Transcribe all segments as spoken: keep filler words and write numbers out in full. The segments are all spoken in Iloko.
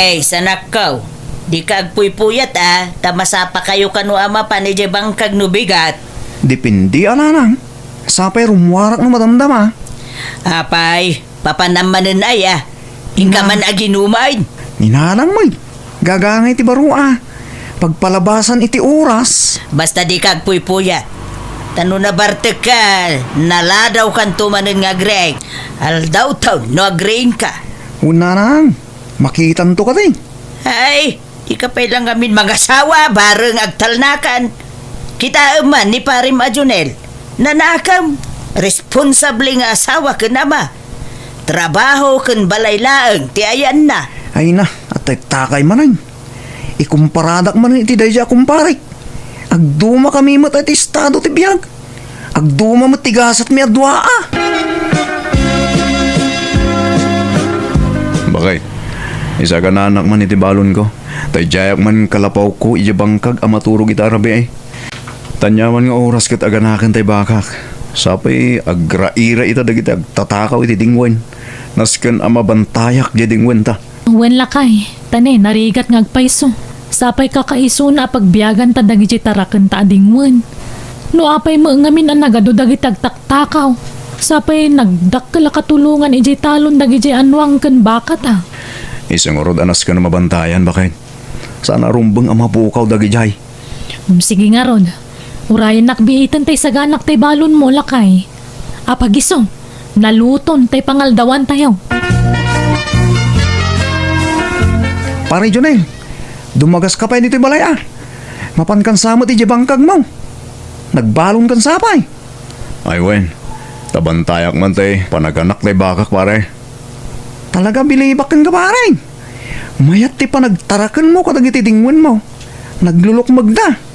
Ay, sanakkaw. Dika agpuypuyat a, ta masapakayo kano a mapan idiay bangkag no bigat. Depende a, nanang. Sapay rummuarak no madamdama. Apay, papanam manen ay a. Inka man aginuman. Ni nanang met, gagangay ti baro a. Pagpalabasan iti oras. Basta dika agpuypuyat. Ta no nabartekka, naladawkanto manen nga agriing. Aldawtaw no agriingka. Wen nanang, makitanto kadi. Ay, dika pay la ngamin mangasawa, bareng agtalnakan. Kitaem man ni parem a Jonel. Nanakem, responsable nga asawa ken ama. Trabaho ken balay laeng ti ayanna. Ay na, atektakay manen. Ikumparadak manen iti daydiay a kumparek. Agdumakami met iti estado ti biag. Agduma met ti gasatmi a dua a. Bakay, isagananak man iti balonko. Tay diayak man kalapawko idiay bangkag a maturog ita a rabii. Taniaman nga oras ket aganaken tay bakak. Sapay agraira ita dagiti agtatakaw iti dingwen. Nasken a mabantayak diay dingwenta. Wen lakay, ta ne, narigat nga agpayso. Sapay kakaisuna a pagbiaganta dagidiay tarakenta a dingwen. No apay met ngamin a nagadu dagiti agtaktakaw, sapay nagdakkel a katulongan idiay talon dagidiay anuang ken bakata. Isu ngarud a nasken a mabantayan, baket. Saan a rumbeng a mapukaw dagidiay. Um, sige ngarud. Urayennak biiten tay saganak tay balonmo, lakay. Apagiso, naluton tay pangaldawantayo. Pare Jonel, dumagaska pay ditoy balay a. Mapankan sa met idiay bangkagmo. Nagbalonkan sa pay. Ay wen, ta bantayak man tay panaganak tay bakak, pare. Talaga bilibak kenka, pare. Mayat ti panagtarakenmo kadagiti dingwenmo. Naglulukmegda.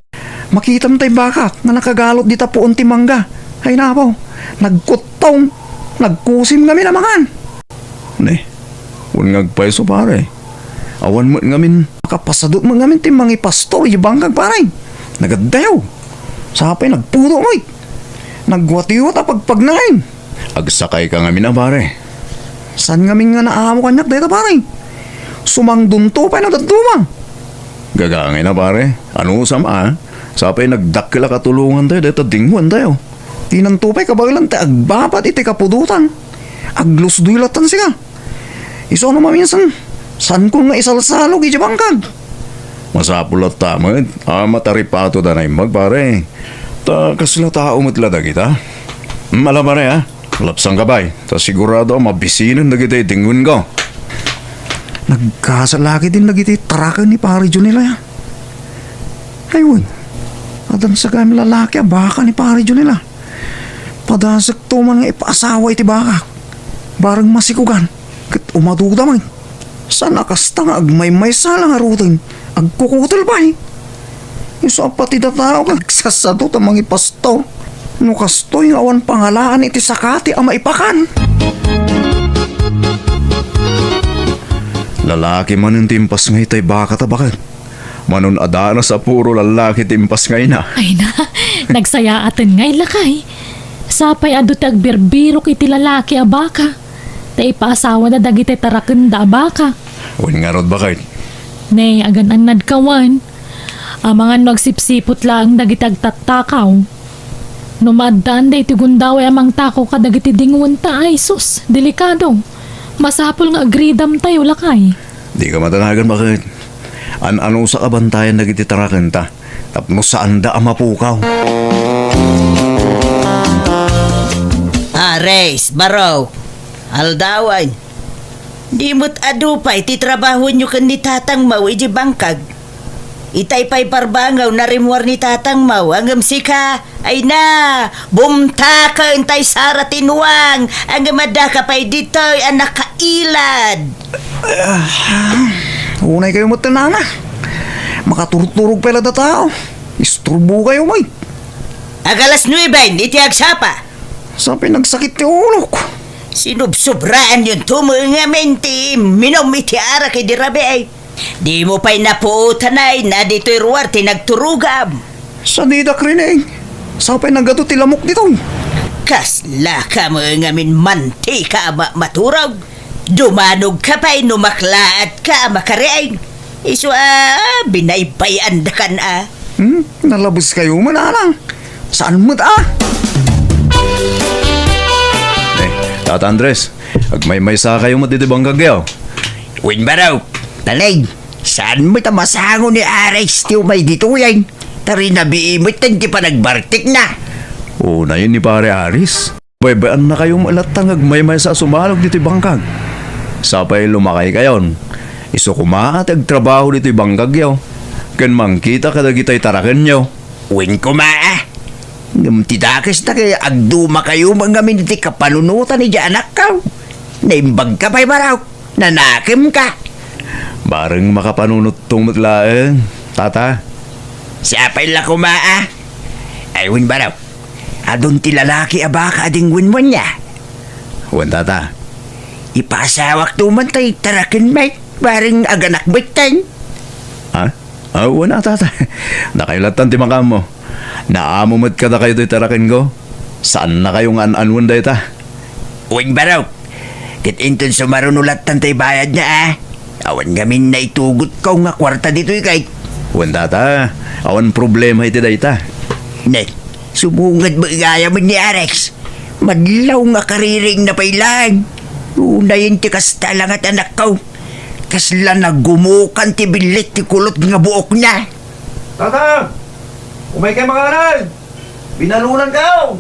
Makitam tay bakak nga nakagalot dita puon ti mangga. Ay napaw, nagkuttong, nagkusim ngamin a mangan. Ne, wen nga agpayso, pare. Awan met ngamin, makapasadut met ngamin ti mangipastor idiay bangkag, pare. Nagaddayo. Sapay nagputo met. Nagwatiwat a pagpagnain. Agsakayka ngamin a, pare. Saan ngamin nga naamo kaniak dayta, pare? Sumangdunto pay no dadduma. Gagangay na, pare. Anusam a? Sapay nagdakkel a katulongantayo dayta dingwentayo. Dinanto pay kabaelan ti agbabat iti kapudotan. Aglusdoy lattan sika. Isu no maminsan, saanko nga isalsalog idiay bangkag. Masapul latta met a mataripatoda naimbag, pare. Ta kasla tao met la dagita. Mala, pare, a. Lapsangka pay, ta sigurado a mabisinen dagiti dingwenko. Nagkasala ketdin dagiti taraken ni Pare Jonel a. Ay wen, adda sagayam lalaki a baka ni Pare Jonel a. Padasekto man nga ipaasawa iti bakak. Bareng masikugan, ket umaduda met. Saan a kasta nga agmaymaysa la ngaruden, agkukutel pay. Isu a pati datao nga agsasado ta mangipastor. No kastoy nga awan pangalaan iti sakati a maipakan. Lalaki manen ti impasngay tay bakata, baket. Manon a danas a puro lalaki ti impasngayna. Ay na, nagsayaaten ngay lakay. Sapay adu ti agbirbirok iti lalaki a baka. Ta ipaasawada dagiti tarakenda a baka. Wen ngarud, baket. Ne, agan-annadka wen. Amangan no agsipsiput laeng dagiti agtattakaw. No maaddaanda iti gundaway a mangtakaw kadagiti dingwenta, ay sus, delikado. Masapul nga agridamtayo, lakay. Dika madanagan, baket. An-anusak a bantayan dagiti tarakenta tapno saanda a mapukaw. Ares, baro, aldawan. Di met adu pay ti trabahoenyo ken ni tatangmo idiay bangkag. Itay pay parbangaw narimmuar ni tatangmo, ngem sika, ay na, bumtaken tay sara ti nuang, ngem addaka pay ditoy a nakailad. Ah, unay kayo met, nana. Makaturturog pay la datao. Isturbo kayo, may. Ag alas nuebe iti agsapa. Sa pinagsakit ti ulok. Sinubsobraan yon tumo ngamin ti minum iti arak idi rabii. Dimo pay napuotanay na ditoy ruar ti nagturogam. Sa didak rining, sapay nagadu ti lamok ditoy. Kasla ka mo ngamin mantika a ma-, maturog. Dumanogka pay no maklaatka a makariing. Isu a binaybay-andakan a. Hmm? Nalabes kayo man, Nanang. Saan met a? Eh, Tata Andres, agmaymaysa kayo met iti bangkagyo. Wen, Barok, talay, saan met a masango ni Aris ti umay ditoyen? Ta rinabii met ti panagbartekna. Unayen ni Pare Aris. Baybay-annakayo met latta nga agmaymaysa a sumalog ditoy bangkag. Sapay lumakaykayon. Isu koma ti agtrabaho ditoy bangkagyo ken mangkita kadagitay tarakenyo. Wen koma a. Ngem ti dakes dagiti agdumakayo met ngamin iti kapanunotan idiay anakko. Naimbagka pay, Barok. Nanakemka. Bareng makapanunotto met laeng, Tata. Sapay la koma a. Ay, wen, Barok. Adun ti lalaki a baka a dingwen wennia. Wen, Tata. Ipasawakto man tay taraken met, bareng aganak met ten. Ha? Ah, wen a, Tata. Dakayo lattan ti makaammo. Naamo met kadakayo ti tarakenko. Saannakayo nga an-anuen dayta. Wen, Barok. Ket inton sumaruno lattan tay bayadna a. Awan ngamin naitugotko nga kuarta ditoy kay. Wen, Tata, awan problema iti dayta. Ne, sumunged met gayam ni Aris. Madlaw nga kaririingna pay laeng. Unayen ti kasta la nga ti anakko. Kasla nagumukan ti billit ti kulot nga buokna. Tata! Umaykay mangangan! Binalonankayo!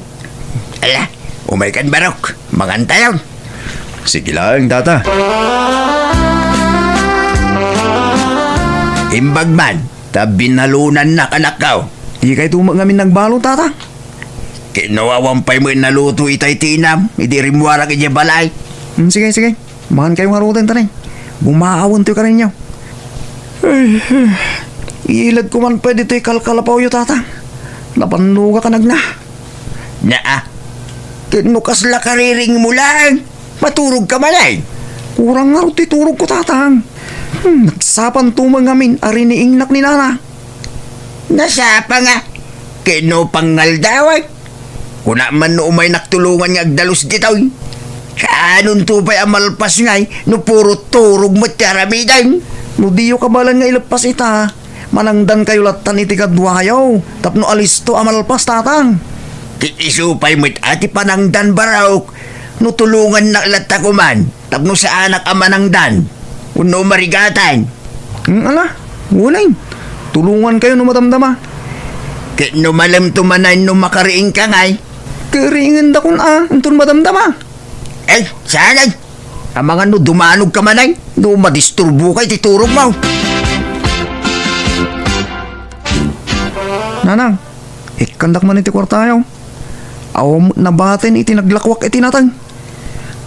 Ala, umaykan, Barok. Mangantayon. Sige laeng, Tata. Imbag man, ta binalonannak, anakko. Dikayto met ngamin nagbalon, Tata. Ket no awan pay met naluto itay ti inam, idi rimmuarak idiay balay. Hmm, sige, sige. Mangan kayo ngaruden, tanay. Bumaawen toy karinyo. Ay, ay. Iiladko man pay ditoy kalkalapawyo, Tata. Napannogak a nagna. Naa. Ket no kasla kaririingmo laeng, maturogka manen. Kurang ngarud ti turogko, Tatang. Hmm, nagsapanto met ngamin a riniingnak ni Nana. Nasapa nga, ket no pangngaldawan, kuna man no umaynak tulongan nga agdalus ditoy. Kaanonto pay a malpas ngay no puro turog met ti aramiden? No diyo kabaelan nga ileppas ita, manangdankayo lattan iti kaduayo tapno alisto a malpas, Tatang. Ket isu pay met a ti panangdan, Barok, no tulongannak latta koman. Tapno saanak a manangdan wenno marigatan. Hmm, ala, unayen. Tulongankayo no madamdama. Ket no malemto manen no makariingka ngay? Kariingandakon a, inton madamdama. Ay, saan ay? Amangan no dumanogka manen, no madisturboka iti turogmo. Nanang, ikkandak man iti kuartayo. Awan met nabatin iti naglakuak iti nateng.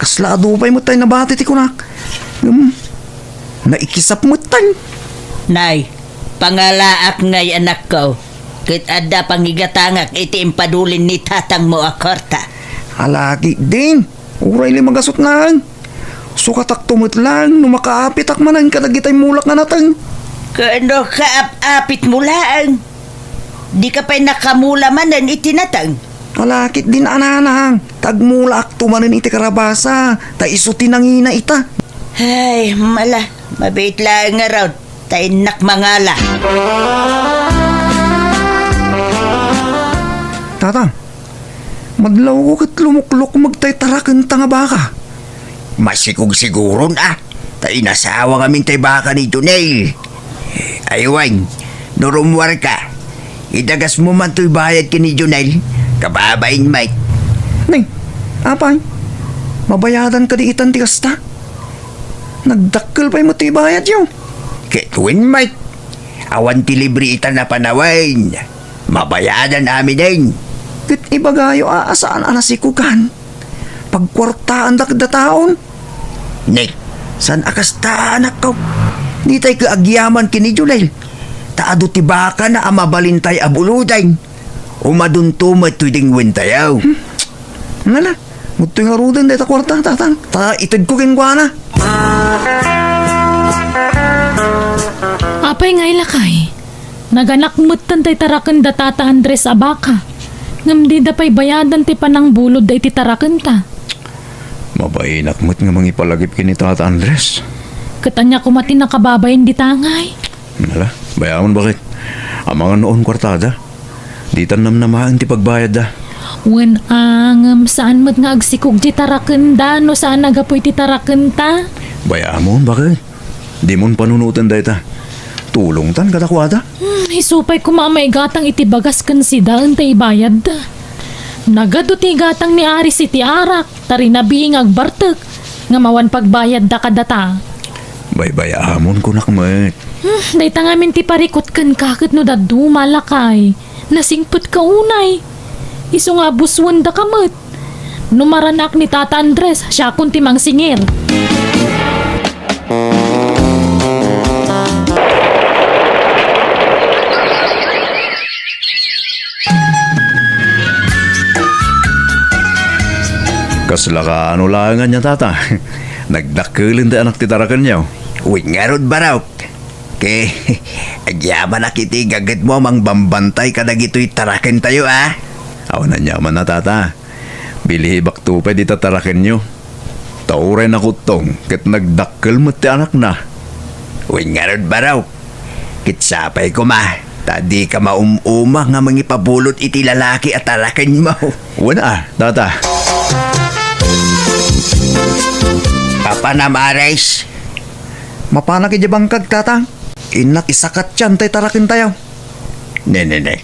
Kasla adu pay met tay nabati ti kunak. Ngem, naikisap met tay. Nay, pangalaak ngay, anakko, ket adda pangigatangak iti impadulin ni tatangmo a kuarta. Ala ketdin, uray la magasut laeng. Sukatakto met laeng no makaapitak manen kadagitay mulak nga nateng. Ket no kaap-apitmo laeng, dika pay nakamula manen iti nateng? Ala ketdin a, Nanang, ta agmulaakto manen iti karabasa, ta isu ti nangina ita. Ay, mala, mabiit laeng ngarud, ta innak mangala. Tata, madlawko ket lumuklukmeg tay tarakenta nga baka. Masikog siguron a, ta inasawa ngamin tay baka ni Jonel. Ay wen, no rummuarka, idagasmo man toy bayad ken ni Jonel, kababain met. Nay, apay, mabayadan kadi itan ti kasta? Nagdakkel pay met ti bayadyo. Ket wen met, awan ti libre itan a panawen. Mabayadan amiden. Ket ibagayo a, a saan a nasikogan. Pagkuartaandak dataon. Nek, saan a kasta, anakko? Ditay ket agyaman ken ni Jonel. Ta adu ti bakana a mabalintay a buloden. Umadunto met toy dingwentayo. Hmm. Ngala, udtoy ngaruden dayta kuarta, Tatang. Ta itedko kenkuana. Apay ngay, lakay? Naganak metten tay taraken da Tata Andres a baka, ngem dida pay bayadan ti panangbulodda iti tarakenta. Mabainak met nga mangipalagip ken ni Tata Andres. Ket ania koma ti nakababain dita ngay? Hala, bay-amon, baket. Amangan no awan kuartada. Ditan namnamaen ti pagbayadda. Wen a, ngem saan met nga agsikog ti tarakenda no saan a gapu iti tarakenta? Bay-amon, baket. Dimon panunoten dayta. Tulongtan kadakuada. Hmm, isu pay koma a maigatang iti bagas ken sida inton ibayadda. Nagadu ti igatang ni Aris iti arak, ta rinabii nga agbartek, ngem awan pagbayadda kadata. Baybay-amon kunak met. Hmm, dayta ngamin ti parikut kenka ket no dadduma, lakay. Nasingpetka unay. Isu nga abuswendaka met. No maranak ni Tata Andres, siakon ti mangsingir. Kasla kaano laeng ania, Tata? Nagdakkel ti anak ti tarakenyo. Wen ngarud, barok. Ket agyamanak iti gagetmo a mangbambantay kadagitoy tarakentayo, a? Awan aniamanna, Tata. Bilibakto pay dita tarakenyo. Ta uray nakuttong ket nagdakkel met ti anakna. Wen ngarud, barok. Ket sapay koma, ta dika maum-uma nga mangipabulot iti lalaki a tarakenmo. Wen a, Tata. Papanam, Aris. Mapanak idiay bangkag, Tatang. Innak isakatyan tay tarakentayo. Ne, ne, ne.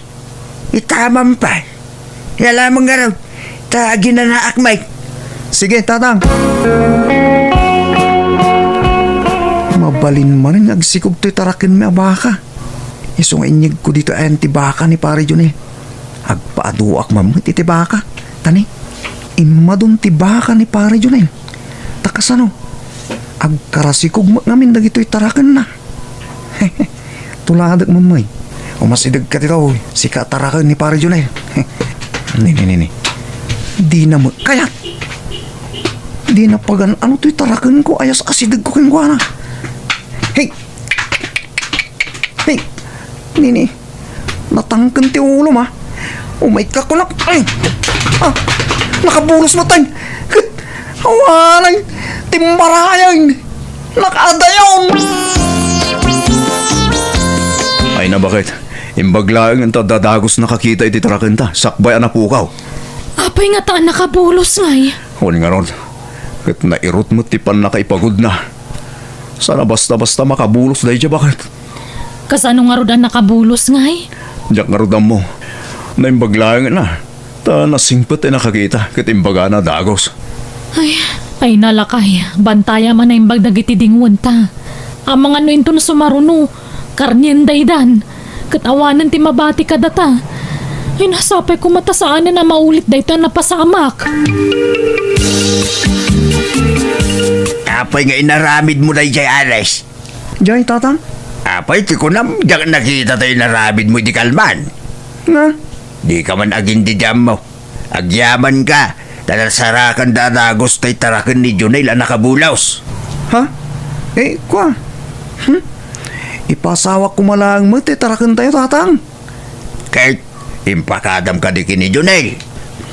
Itamam pay. Nia laeng ngarud, ta aginanaak met. Sige, Tatang. Mabalin manen nga agsikog toy tarakenmi a baka. Isu nga inyegko ditoy ayan ti baka ni Pare Jonel. Agpaaduak man met iti baka. Ta ne, immadun ti baka ni Pare Jonel. Ta kasano? Agkarasikog met ngamin dagitoy tarakenna. Tuladek, Mammay. Umasidegka ditoy, sika a taraken ni Pare Jonel. Ni, ni, ni, ni. Dina met kayat. Dina pagan-ano toy tarakenko, ayas asidegko kenkuana. Hey! Hey! Ni, ni. Natangken ti ulom, a. Umayka kunak. Ay! Ah! Nakabulos met, ay! Awanan! Timbarayan! Nakaadayon! Ay na, baket. Imbag laeng ta dadagos nakakita iti tarakenta, sakbay a napukaw. Apay ngata a nakabulos ngay? Wen ngarud, ket nairut met ti pannakaipagudna. Saan a basta-basta makabulos daydiay, baket. Kasano ngarud a nakabulos ngay? Diak ngarud ammo. Naimbag laeng na. Ta nasingpet ti nakakita ket imbagana a dagos. Ay, ay na lakay, bantayam a naimbag dagiti dingwenta. Amangan no inton sumaruno, karnien daydan. Ket awanen ti mabati kadata. Ay, sapay koma ta saanen a maulit daytoy a napasamak. Apay nga inaramidmo daydiay, Aris? Jay, Tatang? Apay ti kunam, diak nakita ti inaramidmo idi kalman. Nga? Dika man agindediammo. Agyamanka, ta nasarakanda a dagos tay taraken ni Jonel a nakabulos. Ha? Eh, kua? Hmm? Ipasawak koma laeng met ti tarakentayo, Tatang. Ket impakadam kadi ken ni Jonel.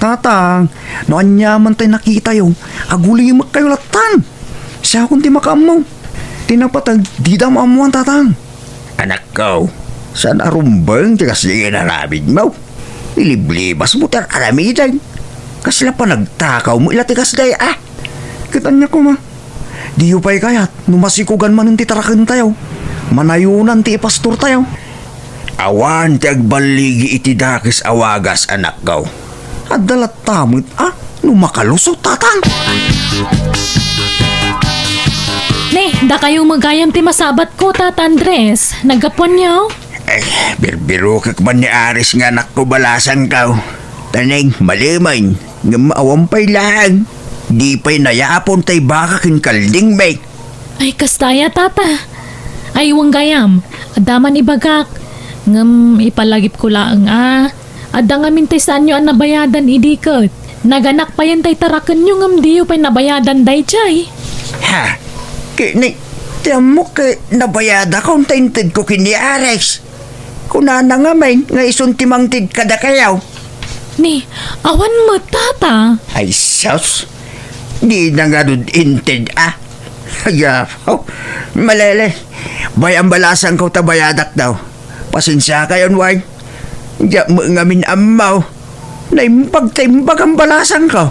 Tatang, no aniaman tay nakitayo, agulimekkayo lattan. Siakon ti makaammo. Ti napateg, dida maammoan, Tatang. Anakko, saan a rumbeng ti kasdi nga inaramidmo. Iliblibasmo ti ar-aramidem. Kasla panagtakawmo ila ti kasdi, a? Ket ania koma? Diyo pay kayat no masikogan manen ti tarakentayo? Manayonan ti ipastortayo. Awan ti agballigi iti dakes a wagas, anakko. Adda latta met, a, no makalusot, Tatang. Ne, dakayo met gayam ti masabatko, Tata Andres. Naggapuanyo? Eh, birbirokek man ni Aris nga anakko, balasangko. Taneng, malemen, ngem awan pay laeng. Di pay nayapon tay baka ken kalding, met. Ay, kasta aya, Tata? Ay, wen gayam, adda man ibagak. Ngem ipalagipko laeng a, adda ngamin tay saanyo a nabayadan idi ket naganak payen tay tarakenyo ngem diyo pay nabayadan daydiay. Ha? Ket ni, ti ammok ket nabayadakon ta intedko ken ni Aris. Kunana ngamin nga isun ti mangted kadakayo. Ni, awan met, Tata. Ay, sus! Dina ngarud inted a. Aya, oh, malele. Bay-am balasangko ta bayadak daw. Pasensiakayon, way. Diak met ngamin ammo. Naimbag ta imbag am balasangko.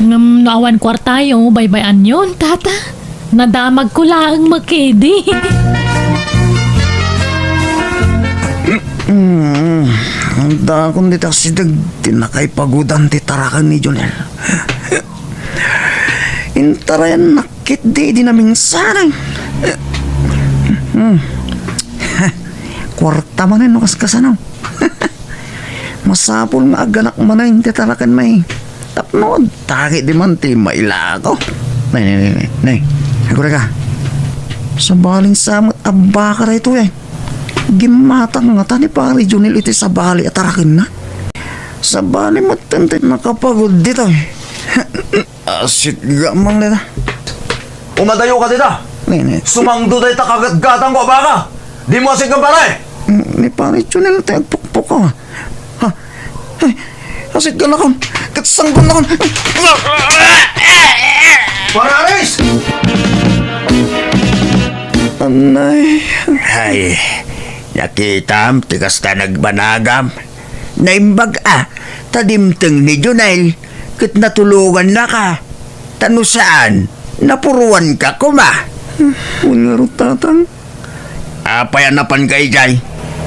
Ngem no awan kuartayo, baybay-anyon, tata. Nadamagko laeng met kadi. Hmm, dakon dita asideg ti nakaipagudan ti taraken ni Jonel. Intarayannak ketdi idi namingsanay. Hmm. Kuarta manen no kaskasano. Masapul nga agganak manen ti taraken, may. Tapno adda ketdi man ti mailako. Nay, nay, nay, nay. Nay, agurayka. Sabali sa met a baka daytoy, ay. Gimmatang ngata ni Pari Jonel iti sabali a tarakenna. Sabali met ti nakapagud ditoy. Asit nga man dita. Umadayoka dita. Nay, nay. Sumangdo dayta kagatgatangko a baka. Dimo asit nga, pare. Ni Pari Jonel ti agpukpukaw. Ha? Ay, asit gannakon. Ket sanggonakon. Pare Aris! Anay. Ay, nakitam ti kasta nagbanagam. Naimbag a, ta dimteng ni Jonel, ket natulongannaka. Ta no saan, napuruanka koma. Wen ngarud, Tatang. Apay a napanka idiay?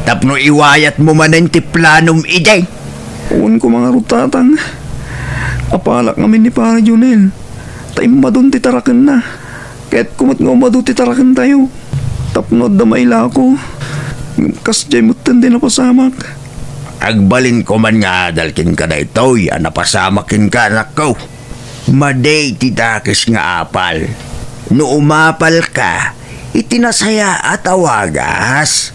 Tapno iwayatmo manen ti planom idiay. Wen koma ngarud, Tatang. Apalak ngamin ni Pari Jonel. Ta immadon ti tarakenna. Kayatko met nga umadu ti tarakentayo. Tapno adda mailako. Ngem kasdiay metten ti napasamak. Agbalinko man nga adal kenka daytoy a napasamak kenka, anakko. Madi ti dakes nga apal. No umapalka iti nasayaat a wagas,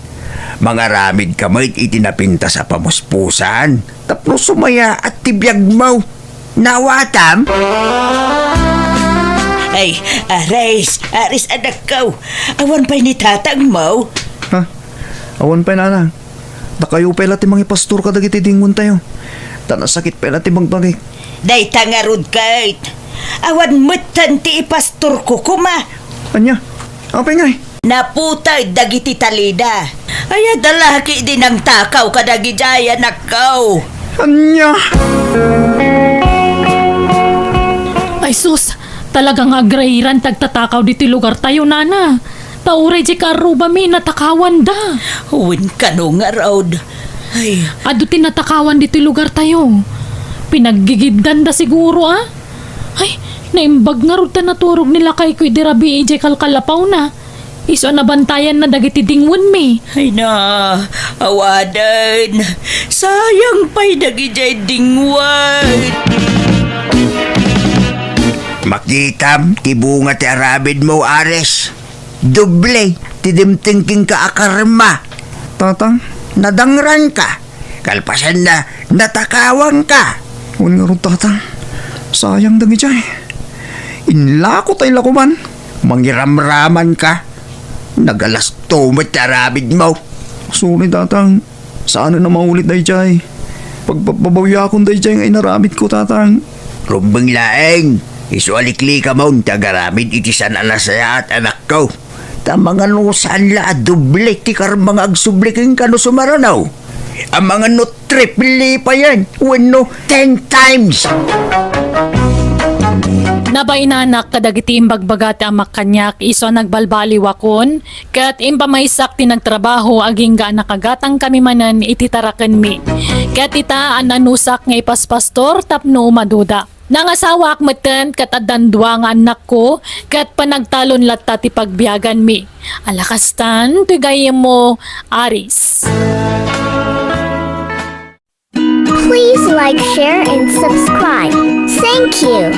mangaramidka met iti napintas a pamuspusan tapno sumayaat ti biagmo. Naawatam? Ay, Aris, Aris, anakko. Awan pay ni tatangmo? Ha? Awan pay, Nana. Dakayo pay la ti mangipastor kadagiti dingontayo. Ta nasakit pay la ti bagbagik. Dayta ngarud ket. Awan metten ti ipastorko koma. Ania? Apay ngay? Naputeg dagiti talina. Ay, adda la ketdi nangtakaw kadagidiay, anakko. Ania? Ay sus, talaga nga agrairan ti agtatakaw ditoy lugartayo, Nana. Ta uray diay kaarrubami, natakawanda. Wen kano ngarud. Ay. Adu ti natakawan ditoy lugartayo. Pinaggigiddanda siguro, a? Ay, naimbag ngarud ta naturog ni lakayko idi rabii idiay kalkalapawna. Isu a nabantayanna dagiti dingwenmi. Ay na, awanen. Sayang pay dagidiay dingwen. Makitam ti bunga ti aramidmo, Aris. Doble ti dimteng kenka a karma. Tatang? Nadangranka. Kalpasanna, natakawanka. Wen ngarud, Tatang. Sayang dagidiay. Inlako ta inlako man. Mangiramramanka. Nagalasto met ti aramidmo. Sorry, Tatang. Saanen a maulit daydiay. Pagpapabawyaakon daydiay nga inaramidko, Tatang. Rumbeng laeng. Isu a liklikamon ti agaramid iti saan a nasayaat, anakko. Ta amangan no saan la a doble ti karma nga agsubli kenka no sumarano. Amangan no triple payen wenno ten times. Nabainanak kadagiti imbagbaga ti amak kaniak isu a nagbalbaliwakon, ket impamaysak ti nagtrabaho agingga a nakagatangkami manen iti tarakenmi. Ket ita, annanusak nga ipaspastor tapno umaduda. Nangasawaak metten ket addan dua nga annakko, ket panagtalon latta ti pagbiaganmi. Alakastan toy gayyemmo, Aris. Please like, share, and subscribe. Thank you.